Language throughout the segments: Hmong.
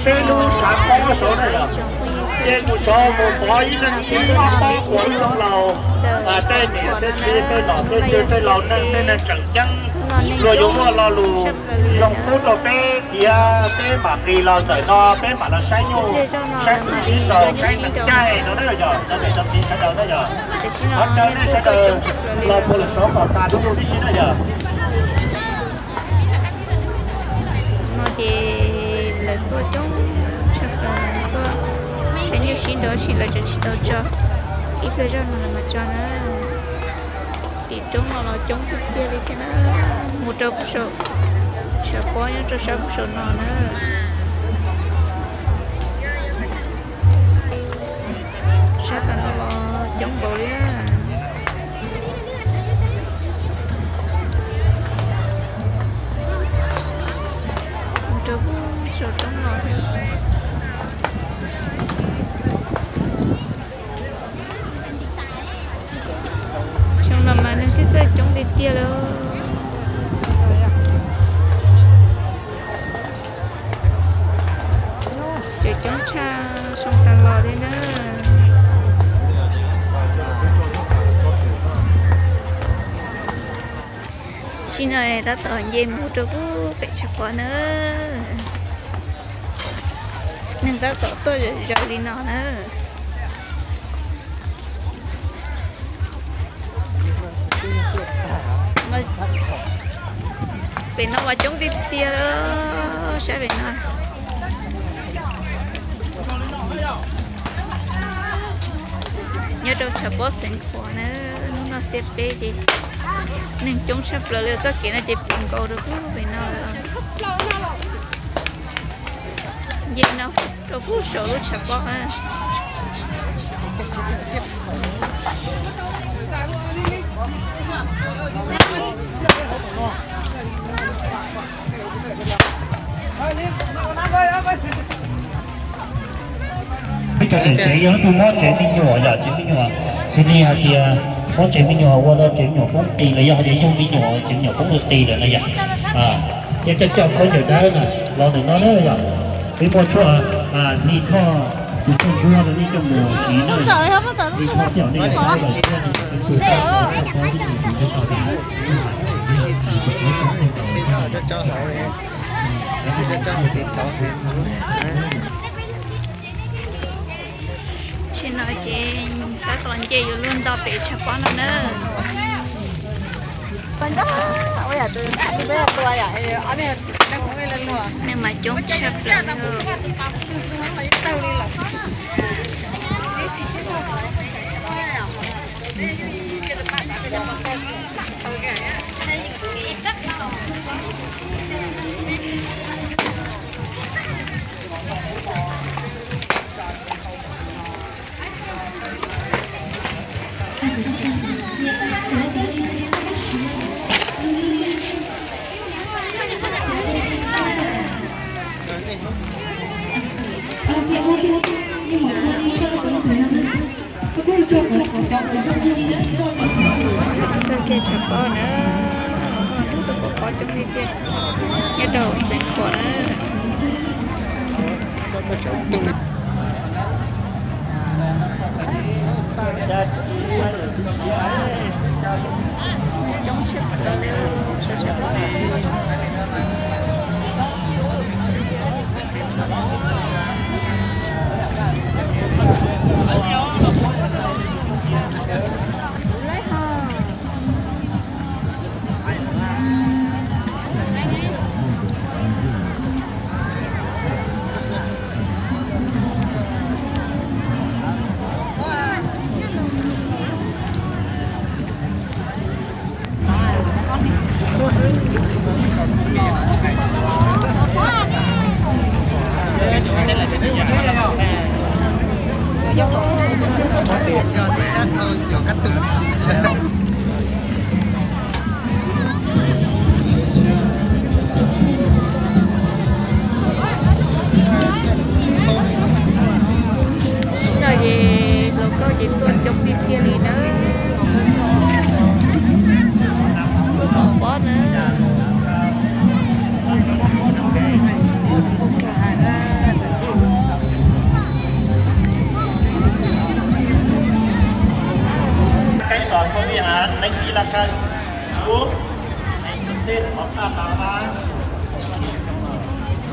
Peb lub tshav pob saud na yog, ces mus saud mus pov ib leeg tib ob pob ua ib leeg laus, tej niam tej txiv tej nom tej tswv tej laus neej tej neeg tseem ceeb, luag yuav muaj lo lus zoo pub rau peb thiab peb mam nqis los ntawm no peb mam los saib nyuj saib twm sib nraus saib neeg caij no na yog cov niam cov txiv sawv daws na yog. Qhov chaw nej sawv daws los puag lawm saud kom tas du lug tib si na yog. No ces lawv tuaj coob tshaj plaws, tuaj saib nyuj sib nraus tab sis lawv tseem tsis tau tso, ib pliag zoj no lawv mam tso na. Tim roob no los coob tiag tiag li thiab na, mus rau puag saum, tshav pob nyob rau sab puag saum no na. Sab tas no los coob npaum li. Mus rau puag saum roob no thiab. Xyoo no mas neeg thiaj txawj coob tiag tiag li. Tseem coob tshaj xyoo tas los thiab na. Sim no tab tom nce mus rau pem tshav pob na. Neeg tab tom tuaj zaws li no na. Pem no mas coob tiag tiag, saib pem no. Nyob rau tshav pob Xeev Khuam na, hnub no xiab peb ces neeg coob tshaj plaws li, txoj kev no ces puv nkaus rau pem no lawm. Nce no rau pem saum lub tshav pob na. Peb cov niam tsev yog leej twg muab tsev me nyuam yom, tsev me nyuam, xws li hais tias muab tsev me nyuam ua rau tsev me nyuam poob qis los yog hais tias yug me nyuam tsev me nyuam poob qis lawm na yom, ces coj coj khaub ncaws dawb na los ntawm no na yom. Peb muaj tshuaj hli thoj tus tshuaj ntsuab rau nej coj mus siv na, hli thoj coj nej yog dawb los tshuaj tus tag tau toj pob tib si tus tag tau. Tam sim no ces tab tom nce yuav luag nto pem tshav pob no na. Neeg mas coob tshaj plaws li. Txoj kev tshav pob na, nrog tus pov pob coob li tiag, nyob rau Xeev Khuam na. Coob tshaj plaws li, tshav pob. Sib no ces hluas nkauj ces tuaj coob tiag tiag li na. Tuaj pov pob na.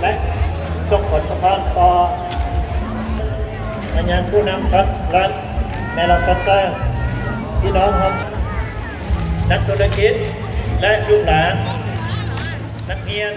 และส่งผลสะท้อนต่อ พยานผู้นำครับ และแม่เราครับ พี่น้องครับ นักธุรกิจ และลูกหลาน นักเรียน